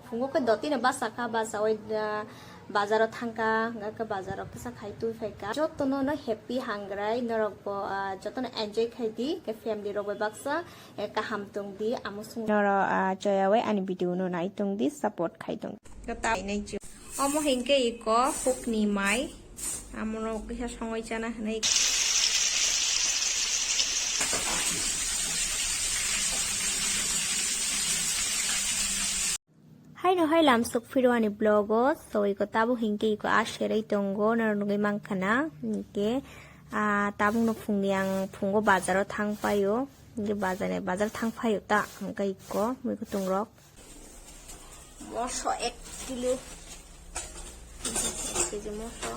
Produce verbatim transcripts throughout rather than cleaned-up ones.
Phungo khe dotino basa kha, basa oi, ah, bazaro thangkha, hwnkhe bazaro kisa khai twi phaikha. Jotono no happy hangrai, norok bo, ah, jotono enjoy khai di, khe family rok bai baksa, eh, kaham tong di, amo sung. Noro, ah, choya oi ani video no nai tong di, support khai tong. Khe ta nai chu. Omo hinkhe iko hukni mai. Amono kisa songoi chana hinwi. Haino hai lamsok phiro ani vlog o, so iko tabuk hinkhe iko a seroi tongo, norok nugwi mankha na, hinkhe, ah, tabukno phungni ang phungo bazaro thang paio, hinkhe bazar, bazar thang paio ta, hwnkhe iko mui kutung rok. Moso ek kilo. Ek kg moso.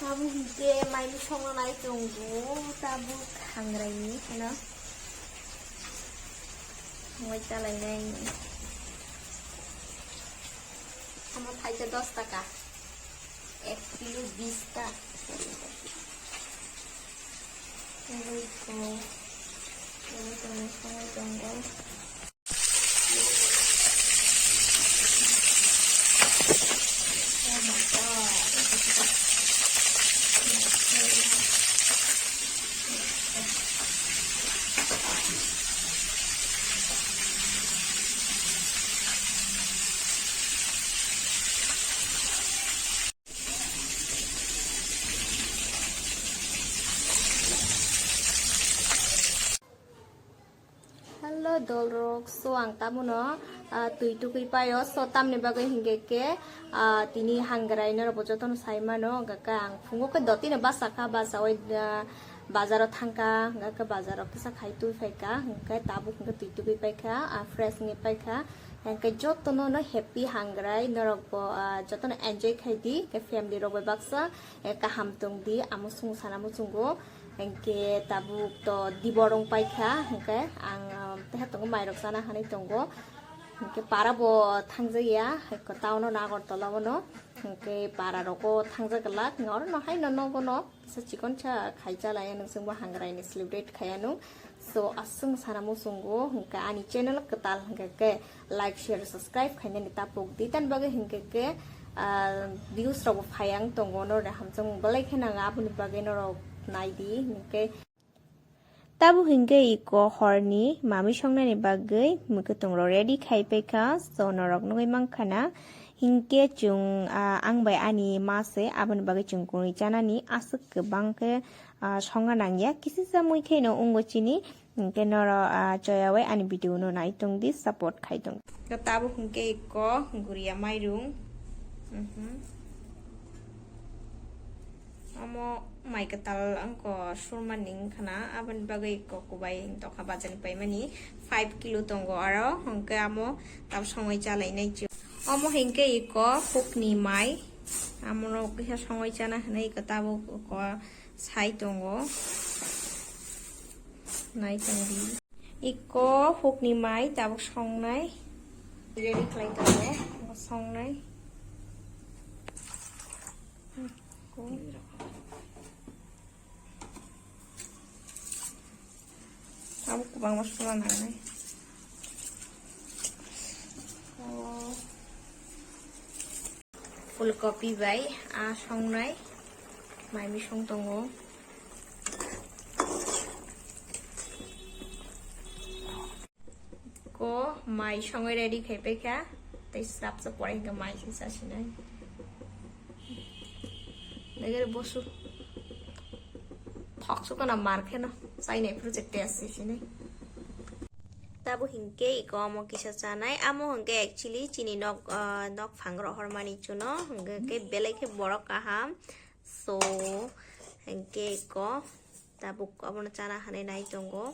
Tabuk hinkhe mai mui songna nai tongo, tabuk hangraini heno. Songwi chalainai. Omo thaisa dos taka. Ek kilo bis ta. Tabuk ko. Tabuk tongo, songwi tongo. Hello dolrok, so ang tamuno, ah, twi tukui paio, so tamni bagwi hinkhe khe, ah, tini hangrai norokbo jotono sai mano, hwnkhe ang phungo khe dotino basa kha, basa oi, ah, bazaro thangkha, hwnkhe bazaro kisa khai twi phaikha, hwnkhe tabuk hwnkhe twi tukui paikha, ah, fresh wngwi paikha, hwnkhe jotono no happy hangrai norokbo, ah, jotono enjoy khai di, khe family rok bai baksa, eh, kaham tong di, amo sung sana muchungo. Hingke tabuk to dibor wng paikha, hingke ang, ah, teha tongo, mairok chana hinwi tongo. Hingke para bo thangjaya, hingke town o Agartala o no, hingke para rogo thangjak glak, oro no haino nogo no kisa chikon sa khai chalaya, nwng chwngbo hangrai ni celebrate khaya nung. So, aswng sana muchungo, hingke ani channel kwtal hingke ke like, share, subscribe khainani tapuk di. Tan bagwi hingke ke, ah, views rok bo phai ang tongo, no re hamchang belai khe nang aboni bagwi norok nai di, hingke. Tabuk hingke iko horni mami songnani bagwi mwkhwtwng rok ready khai paikha, so norok nugwi mankha na. Hingke chwng, ah, ang bai ani ma se aboni bagwi chwng kunui chanani aswk kwbang khe, ah, songna nangya, kisisa mui kheno wngo chini. Hingke noro, ah, choyawi ani video no nai tong di, support khai tong. Tabuk hingke iko guriya mairung. Mhm. Omo mai kwtal wngkha surmani wngkha na, aboni bagwi iko kubai tokha bajani paimani five kilo tongo aro, hingke amo tab songwi chalainai chi. Omo hingke iko hukni mai, amono kisa songwi chana hinwi iko tabuk iko sai tongo. Nai tong di. Iko hukni mai tabuk songnai. Ready khlai tongo. Bo songnai. Iko. Tabuk kwbangma songna nangnai. O. Phulkopi bai, ah, songnai. Mai misong tongo. Ko mai songwi ready khai paikha. Tei srapsa pore hingke mai se chasinai. Nagari bosu. Thok sukana mar kheno. Chainai phuru je test se sinai. Tabuk hinkhe iko omo kisa chanai, amo hinkhe actually chini nok, ah, nok phang rohormani chuno, hinkhe khe belai khe borok kaham. So, hinkhe iko tabuk obono chana hinwi nai tongo.